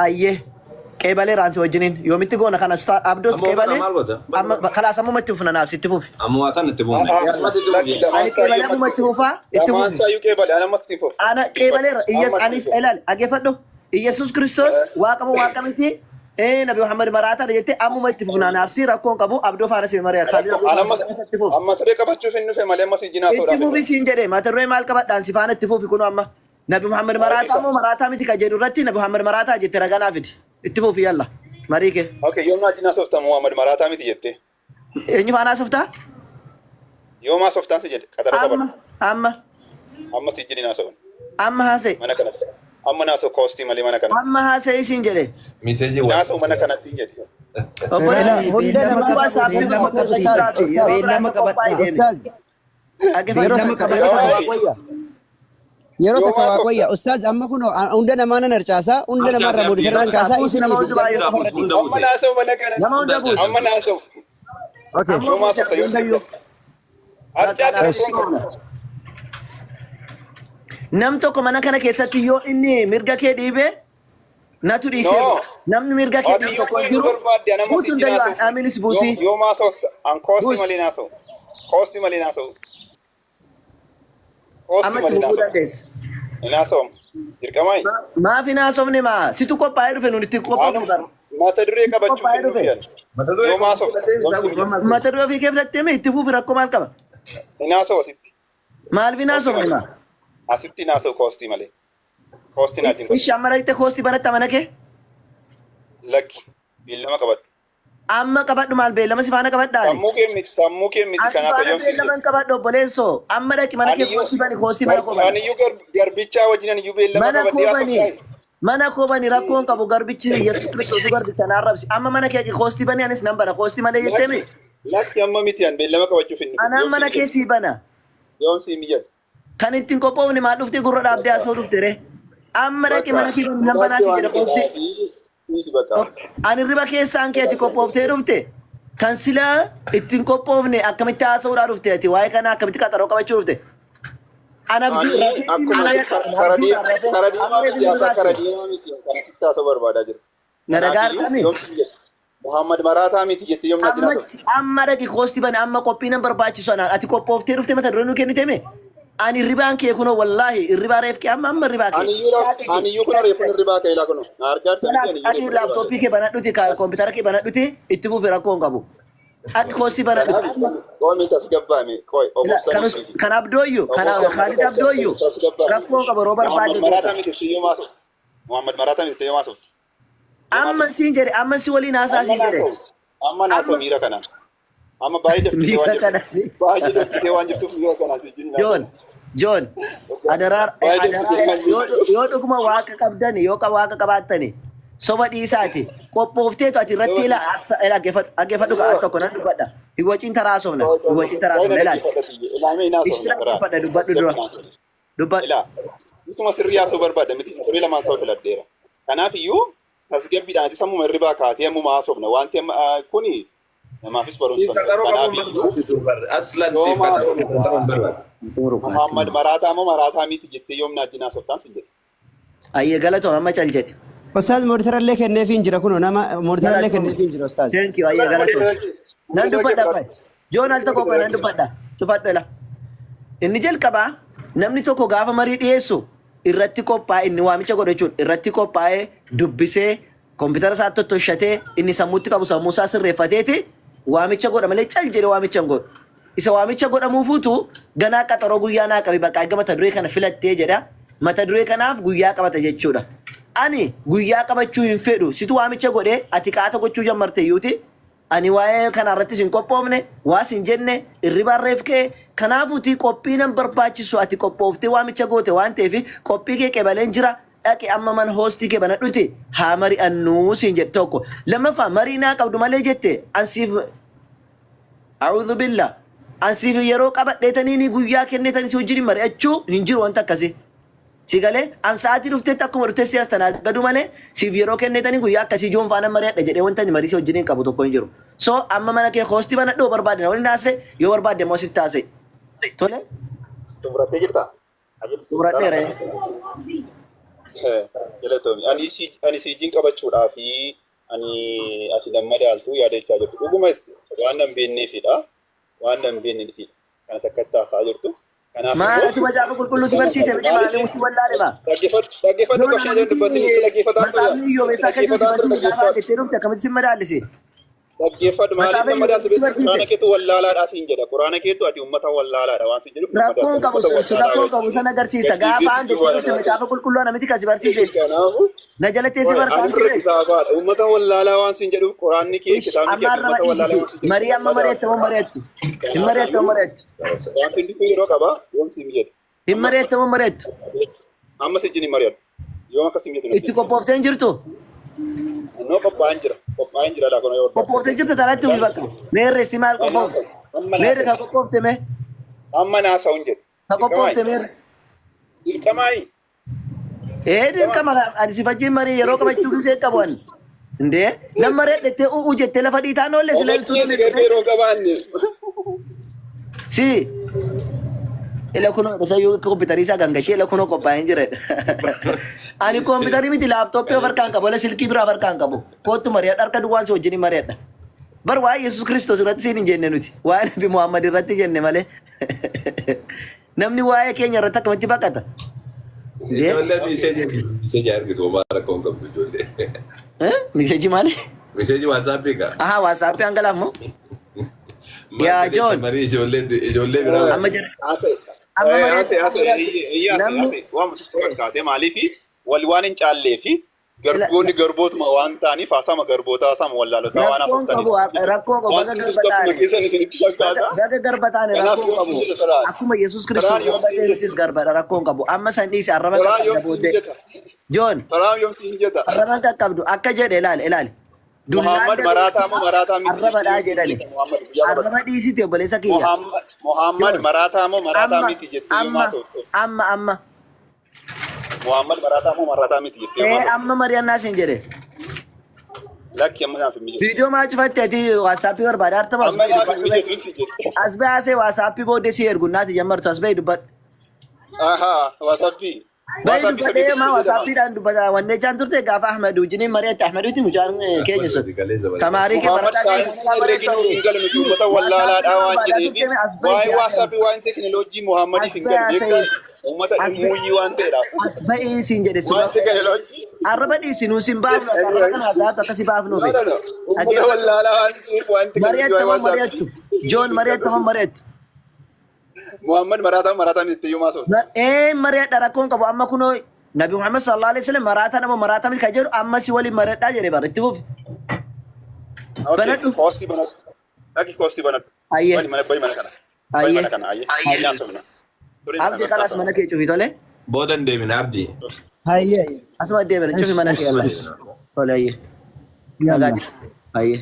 Ayyee. Qeebalee raansi wajjiniin yoomitti goona kana sutaa abdos Amma kana qeebalee maal goota? amma kalaas ammuma itti fufna naaf sitti fufi. Amma waa tan itti buufne. Haa, Asumatti itti lakki fufi. lamaan Ani isaa qeebalee iyyuu ammuma ammatti itti fufaa itti lamaan fufi. isaa iyyuu qeebale ani ammas itti fufu. Ana qeebaleera Amma itti anis fufu. ilaali dhageeffadhu. Iyyasuus Kiristoos waaqa moo waaqa miti? Ee Nabi Muhammad maraataadha jettee ammuma itti fufna naaf si rakkoon qabu abdoo faana si mari'a Khaalid Rakkoo abdoo ani faana si ammas mari'a itti fufi. amma turee qabachuuf hin dhufe malee ammas ijji Itti naasuudhaaf hin fufi dhufe. siin jedhe mata duree maal qabadhaan si faana itti fufi kunoo amma. Nabi Muhammad maraataa moo maraataa miti kan jedhu irratti Nabi Muhammad maraataa jette ragaa naa fidi. Itti fufi yalla. Marii kee. Okay, yoom naa cinaa softa Muhammad maraataa miti jettee. Eenyu faana haasoftaa? Yoom haasoftaan si jedhe qaxara Amma qabadhu. amma Amma si jini naasofna. amma haasa'e. Mana kanatti. Amma naasoo koostii malee mana kanatti. Amma haasa'e siin jedhe. Miseejii Naasoo mana kanatti hin jedhe. Obboleessa Ilaa, Hunda beellama nama qaba, qabadhu, beellama beellama qabsiifadhu, beellama qabadhaa. Ustaaz, yeroo Beellama takka yeroo qabadhaa. takka waa qoyya. Yeroo Yoo takka waa maal qoyya. Ustaaz amma kun hunda namaa nan harcaasaa, hunda namaa irra mooditara nan kaasaa, Buusi isinii nama fi hunda baay'ee qofa irra Hunda dhiisa. Amma naasoo mana kanatti. Nama hunda buusi. Amma naasoo. Okay. Amma Yoo maal buusi softa yoo hundayyuu. Harcaasa rakkoon qabu. Nam tokko mana kana keessatti yoo inni mirga kee dhiibe natu dhiisee No. namni mirga kee Ati dhiibu yoo tokko hin nu jiru. barbaadde anamma Buusi si hundayyuu naasoo. aminis buusi. Yoo maal softa an koostii Buusi. malee naasoo. Koostii malee naasoo. Koostii Amma malee itti fufuu naasoo. dandeessa. Naasoo. Dirqamaayi. Maaf hin haasofne maa situ qophaa'ee dhufe nuti itti qophoofnu bara. Mata duree qabachuuf Qophaa'ee hin dhufe. dhufe. Mata duree Yoo maal softa. Yoom si mijata. Mata duree ofii kee filattee mee itti fufi rakkoo maal qaba? Naasoo asitti. Maaliif hin haasofne maa? Asitti naasoo koostii malee. Koostii naatiin godhu. Ishi amma dhaqxee koostii banatta mana kee? Lakki. Beellama qabadhu. Amma qabadhu maal beellama si faana qabadhaa ani? Sammuu kee miti sammuu kee miti Ani si kanaaf faana yoom si beellama hin qabadhu obboleessoo. Amma dhaqi mana kee Aniyyuu koostii bani koostii mana koo bani. aniyyuu garbichaa wajjin aniyyuu beellama Mana qabadhee koo bani. haasoftaa. Mana koo bani rakkoon qabu garbichi Yesuus Kiristoos garbicha na arrabsi. Amma mana kee dhaqi koostii bani anis nan bana koostii malee jettee mi? Lakki lakki amma miti an beellama qabachuuf hin dhufe. Anaan Yoom si mana kee mijata. sii bana. Yoom si mijata. Kan ittiin qophoofne maal dhuftee gurra dhaabdee haasa'uu dhufte ree? Amma dhaqi mana kee bani nan banaa Lakki si waan jedha koostii. fedhaa dhiisi bakka. Ani riba keessaan kee ati qophooftee dhufte kan silaa ittiin qophoofne akkamitti haasa'uudhaa dhufte ati waa'ee kanaa akkamitti qaxaroo qabachuu dhufte. An abdii Ani rafee siin akkuma mari'adha. kara Abjuudhaan rafee kara diimaa amma miti reefuu akka kara biraatti. diimaa miti kana sitti haasa'uu barbaadaa jiru. Na dhagaa Kanaafiyyuu argame. yoom si mijata. Muhammad maraataa miti jettee yoom natti naasofte. Ammatti amma dhaqi koosti bane amma qophii nan barbaachisu anaan ati qophooftee dhufte mata duree nu kennite mee? Ani hirribaan kee kunoo wallaahi hirribaa reef kee amma amma hirribaa kee. Aniyyuu aniyyuu kun reefuun hirribaa ka'e laa kunoo. Na argaa jirta miti Kanaas aniyyuu ati reefuun hirribaa ka'e. laaptooppii kee banadhuti koompitara kee banadhuti itti fufi rakkoo hin qabu. Ati koostii banadhu. Kanaaf qoomi tasgabbaame qoy Kan obobsanii miti. kan abdooyyu kan Khaalid abdooyyu Tasgabbaame. rakkoo qaba yeroo Muhammad barbaade maraataa goota. miti jettee yoom haasofte. Muhammad maraataa miti jettee yoom haasofte. Amma siin jedhe amma si waliin haasaa Amma siin jedhe. naasa'u. Amma naasa'u Amma miira kanaan. Amma baay'ee daftitee waan miira jirtuuf. kana. Baay'ee daftitee waan jirtuuf miira kanaan si jini Joon naasa'u. Joon adaraa Baay'ee adaraa daftitee waan yoo jirtuuf. yoo dhuguma waaqa qabdani yoo waaqa qabaattani soba dhiisaati qophooftee ati irratti ila ila dhaggeeffadhu al tokko nan dubbadha. Hin waciin taraa soofna hin waciin taraa soofna ilaali. Ibsira dubbadha dubbadhu dura dubbadhu. Ilaa, isuma sirrii haasa'uu barbaadda miti mata duree lamaan saba filadheera. Kanaaf iyyuu tasgabbiidhaan ati sammuma hirribaa kaatee ammuma haasofna. Wanti amma kuni namaafis barumsa hin ta'u. Qaxaroo Kanaaf qabuun iyyuu barbaachisu barre. Aslan yoom siif qaxaroo haasofna? qabuun barbaadu. Muhammad maraataa moo maraataa miti jettee yoom na wajjin haasoftaan sin jedhe. Ayyee galatoom amma cal jedhe. Ustaaz mooditarallee kenneefiin jira kunoo nama mooditarallee Galatoom. kenneefiin jira ustaaz. Thank you ayyee galatoom. Nan dubbadha qoy. Joon al tokko qoy nan dubbadha. Cufadhu ela. Inni jalqabaa namni tokko gaafa marii dhiyeessu irratti qophaa'e inni waamicha godhu jechuudha. Irratti qophaa'ee dubbisee Kompiitara isaa tottoshatee inni sammuutti qabu sammuu isaa sirreeffateeti waamicha godha malee cal jedhee waamicha hin godhu. Isa waamicha godhamuufuutu ganaa qaxaroo guyyaa naa qabi bakka erga mata duree kana filattee jedha. Mata duree kanaaf guyyaa qabata jechuudha. Ani guyyaa qabachuu hin fedhu. Situ waamicha godhee ati qaata gochuu jammarteyyuuti. Ani waa'ee kana irrattis hin qophoofne, waas hin jenne, irribaan reef ka'e. Kanaafuuti qophii nan barbaachisu ati qophooftee waamicha goote waan ta'eef qophii kee qebaleen jira. Dhaqi amma mana hoostii kee banadhuti haa mari'annuu siin jedhe tokko. Lammaffaa marii naa qabdu malee jette an siif a'uudhu billah an siif yeroo qabadheetaniini guyyaa kenneetanii si wajjin mari'achuu hin jiru wanta akkasii. Si galee an sa'aatii dhuftetti akkuma dhuftee si as tanaagadu malee siif yeroo kenneetanii guyyaa akkasii joon faana mari'adha jedhee wanta ani marii si wajjin hin qabu tokko hin jiru. So amma mana kee hoostii banadhu yoo barbaadde na waliin haasa'e yoo barbaadde immoo sitti haasa'e. Tole Xumurattee jirtaa? xumuradheera. Galatoomi. Ani siijiin qabachuudhaa fi ani ati nan madaaltu yaadachaa jirtu. Dhuguma waan nan beekneefidha. Waan nan beekneefidha. Kana takkatti haasa'aa jirtu. Kanaaf Maal immoo ati macaafa qulqulluu si barsiise miti maali si wallaale maa? Dhaggeeffadhu dhaggeeffadhu Joon qabshee jedhan dubbatin si dhaggeeffataan ture. Macaafni Si Iyyoobeessaa akka jiru si dhaggeeffataan ture barsiise gaafa dhaggeeffadhu. jettee dhufte akkamitti si madaallise? Dhaggeeffadhu maaliif Macaafa nama madaaltu Iyyoobeessi si beektu barsiise. quraana keetu wallaalaadha siin jedha. Quraana keetu ati ummata wallaalaadha waan siin jedhuuf nama Rakkoon madaaltu. qabu Ummata sun wallaalaa rakkoon qabu wajjin san agarsiista. Gaafa gadhiifii aan si jettee duwwaadha dhufte naasa'u. macaafa qulqulluu ana miti kan si barsiise. Kanaafuu Na jalattee si Oi, ani bartaan irra ture. kitaabaadha. Uummata wallaalaa waan siin jedhuuf quraanni kee Ish kitaabni kee amma ati arraba uummata wallaalaa dhiisiti. waan siin jedhuuf Marii nama amma madaaltu. mari'atte moo mari'attu? Hin mari'atte moo Kanaafiyyuu mari'attu? wanti hundi kun yeroo qaba yoom siin mijata. Hin Amma mari'atte moo mari'attu? amma si jini mari'adhu. Yoom akka siin mijatu natti Itti himi. qophooftee hin jirtu? Annoo qophaa'een jira. Qophaa'een jira laa kana yoo hordofte. Qophoofte jirta taanatti himi bakka. Meerre si maal Waan qophoofte? naasa'u. Amma Meerre naasa'u. ka qophoofte mee? Amma naasa'u hin jedhu. Ka qophoofte Dirqamaayi. meerre? Dirqamaayi. Ee dirqama ani si wajjin marii yeroo qabachuu gisee qabu ani. Indee nan mareedhettee u'uu jettee lafa dhiitaan oolle sila Omachi ibsuun si gargar yeroo qabaanne. Si ila kunoo isayyuu kompiitarii isaa gangashee ila kunoo qophaa'ee hin jiredha. Ani kompiitarii miti laaptooppii of harkaan qabu ila silkii biraa of harkaan qabu. Kottu mari'adha harka duwwaan si wajjin hin mari'adha. Bar waa'ee Yesuus Kiristoos irratti siin hin jenne nuti. Waa'ee Nabi Muhammad irratti jenne malee. Namni waa'ee keenya irratti akkamitti baqata? Indee? Ijoollee miseejii miseejii argitu homaa rakkoo hin qabdu ijoollee. Eh? Miseejii maali? Miseejii waatsaappii gaa. Ahaa waatsaappii hangalaaf moo? Maal Yaa jedhee Joon. marii ijoollee ijoollee biraa Amma jira. Haasa'e. Amma Haasa'e haasa'e mari'atti iyya haasa'e namni haasa'e waan sitti fakkaate maaliifi wal waan hin caallee fi garboonni garbootuma waan ta'aniif haasama garbootaa haasama wallaalotaa waan rakkoon qabu haasoftanidha. rakkoon qabu Waan baga hundi garba tokkuma taane keessan isinitti baga fakkaata. baga garba taane Kanaaf rakkoon yoom qabu si jedha taraan. akkuma Yesuus Kiristoos Taraan yoom garba si ta'e jedha. nutis garbadha rakkoon qabu amma san dhiise arraba Taraan qaqqabda yoom si booddee mijata. Joon Taraan yoom si mijata. arraba qaqqabdu akka jedhe ilaali ilaali dullaan Muhammad maraataa moo dabeessaa maraataa miti jettee arrabadhaa yoom si jedhani mijata Muhammad guyyaa qabadhu. arraba dhiisite obboleessa kiyya Muhammad Muhammad Joon maraataa moo maraataa amma miti jettee yoom amma haasofte. amma amma Muhammad maraataa moo maraataa miti jettee yoom ee haasofte. amma mari'annaa sin jedhe Lakki amma naaf hin mijatu. viidiyoo maa cufatte ati waatsaappii barbaada hartama as Amma bahi naaf hin dubbadhu bahi mijatu hin jedhe. as bahi haasee waatsaappii booddee si ergu naati jammartu as bahi dubbadhu Ahaa waasaappii. Bahi Waasaappii isa dubbadhee beeku maa fayyadama. waasaappiidhaan dubbata wannee jaan turte gaafa Ahmad wajjiniin mari'atte Ahmaduuti mucaan keenya sun. Tamaarii kee Muhammad barataa keenya saayinsii kanaa herreegi mari'attu nuuf hin galu nuti uummata waasaappiidhaan wallaalaadhaa waan barbaadaa jedheefi turte as bahi waa'ee haasa'e. waasaappii waa'een teekinooloojii Muhammadiif As hin bahi galu haasa'e. beektaa uummata As bahi dhimmuuyyii waan ta'eedhaaf. as bahi siin jedhe Waan suma. teekinooloojii. Arraba dhiisi nuun siin baafnu ati arraba kana haasa'atu akkasi baafnu No, be. no, no. Uummata Dhageeffadhu. wallaalaa waan ta'eef waan teekinooloojii Mari'atta waa'ee moo waasaappii mari'attu? Joon hin mari'atta galu. moo mari'attu? Muhammad maraataa maraataa miti iyyuu maasofte. Ee mari'adha rakkoon qabu amma kunoo Nabi Muhammad sallallahu alaihi wasallam maraataa nama maraataa miti kan jedhu amma si waliin mari'adhaa jedhe bara itti fufi. Okay, Banadhu. koostii banadhu. Dhaqi koostii banadhu. Ayyee. Bani mana bani mana kana. Bani Ayyee. mana kana ayyee. Ayyee haasofna. Turii mana Abdi kana kalaas mana kee cufi tole. Booda hin deemin abdii. Hayyee hayyee. Asuma deebiin cufi Ish mana kee ish yalla. ish. Tole ayyee. Nagaa Yalla. jiru. Ayyee.